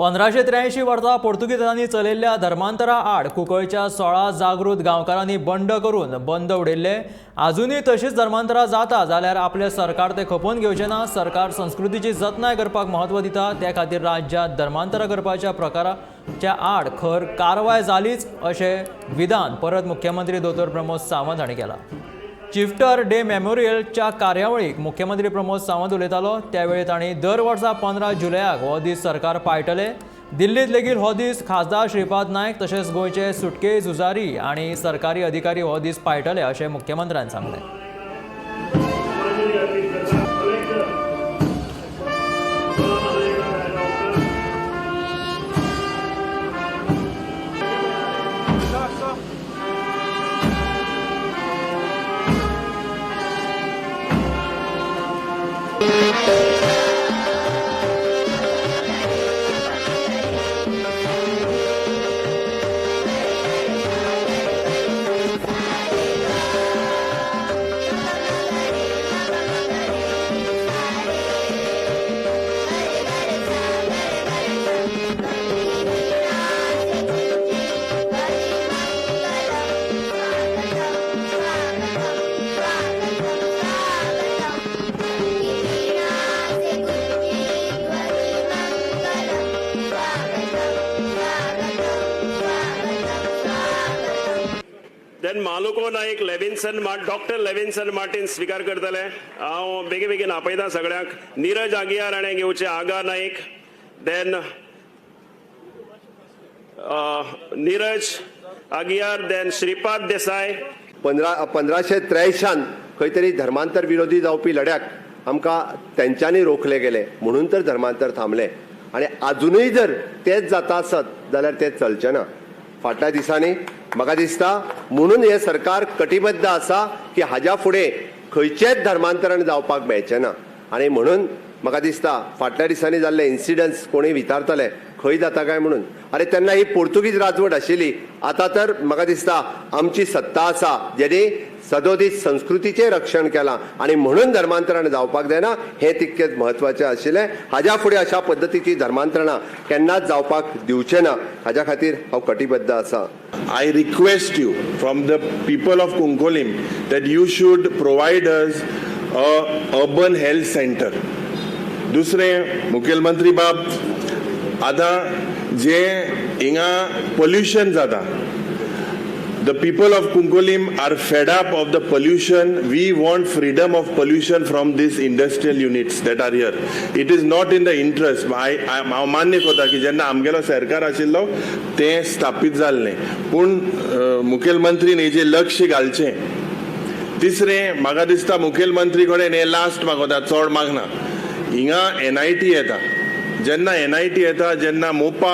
1583 वर्सा पोर्तुगीजांनी चलयल्ल्या धर्मांतरा आड कुंकळच्या 16 जागृत गांवकारांनी बंड करून बंद उडयल्ले. आजुनूय तशीच धर्मांतरां जाता जाल्यार आपलें सरकार ते खपोवन घेवचें ना. सरकार संस्कृतीची जतनाय करपाक म्हत्व दिता. ते खातीर राज्यांत धर्मांतरां करपाच्या प्रकाराच्या आड खर कारवाय जालीच, अशें विधान परत मुख्यमंत्री दोतोर प्रमोद सावंत हांणी केलां. चिफ्टर डे मेमोरियलच्या कार्यावळीक मुख्यमंत्री प्रमोद सावंत उलयतालो. त्यावेळी तांणी दर वर्सा 15 जुलयाक हो दीस सरकार पाळटले. दिल्लीत लेगीत हो दीस खासदार श्रीपाद नायक तशेंच गोंयचे सुटके झुजारी आनी सरकारी अधिकारी हो दीस पाळटले, अशें मुख्यमंत्र्यान सांगलें. अर्पित करता collector Then Maluko Naik, Levinson, doctor Levinson Martin स्वीकार करतले. हांव बेगीन बेगीन आपयता सगळ्यांक. निरज आगियार हाणें घेवचें, आगा Naik, then Niraj Aguiar, then Shripad Desai. 1583शान खंय तरी धर्मांतर विरोधी जावपी लढ्याक आमकां तेंच्यांनी रोखले गेले, म्हणून तर धर्मांतर थांबलें. आनी आजुनूय जर तेच जाता आसत जाल्यार तें चलचें ना. फाटल्या दिसांनी म्हाका दिसता, म्हणून हें सरकार कटिबद्ध आसा की हाज्या फुडें खंयचेंच धर्मांतरण जावपाक मेळचें ना. आनी म्हणून म्हाका दिसता, फाटल्या दिसांनी जाल्ले इन्सिडंट्स कोणूय विचारतले खंय जाता काय म्हणून. अरे, तेन्ना ही पोर्तुगीज राजवट आशिल्ली. आतां तर म्हाका दिसता आमची सत्ता आसा, जेणी सदोदीत संस्कृतीचें रक्षण केलां आनी म्हणून धर्मांतरण जावपाक जायना हें तितकेंच म्हत्वाचें आशिल्लें. हाज्या फुडें अशा पद्दतीची धर्मांतरणां केन्नाच जावपाक दिवचें ना, हाज्या खातीर हांव कटिबद्ध आसा. I request you from the people of Cuncolim that you should provide us a urban health center. दुसरें, मुखेलमंत्री बाब, आतां जे हिंगा पोल्युशन जाता, the people of Cuncolim are fed up of the pollution. We want freedom of pollution from these industrial units that are here. It is not in the interest. हांव मान्य करता की जेन्ना आमगेलो सरकार आशिल्लो तें स्थापीत जाल्लें, पूण मुखेलमंत्रीन हेजेर लक्ष घालचें. तिसरें, म्हाका दिसता मुखेलमंत्री कडेन हें लास्ट मागता, चड मागना. हिंगा एनआयटी येता. जेन्ना एनआयटी येता, जेन्ना मोपा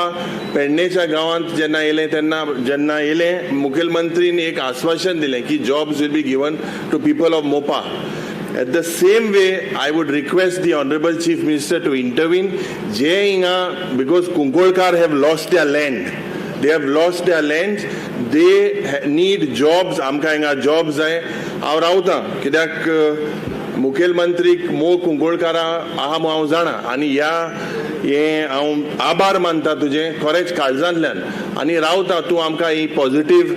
पेडणेच्या गांवांत जेन्ना येयलें, तेन्ना जेन्ना येयलें, मुखेलमंत्रीन एक आश्वासन दिलें की jobs will be given to people of Mopa. At the same way, I would request the Honorable Chief Minister to intervene. जे हिंगा, because Kunkolkar have lost their land. They have lost their land. They need jobs. आमकां हिंगा job जाय. हांव रावतां, कित्याक मुखेलमंत्रीक मोग कुंकळकारा आहा म्हूण हांव जाणा. आनी ह्या हें हांव आभार मानता तुजें खरेंच काळजांतल्यान आनी रावता, तूं आमकां ही पॉझिटीव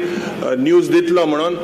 न्यूज दितलो म्हणून.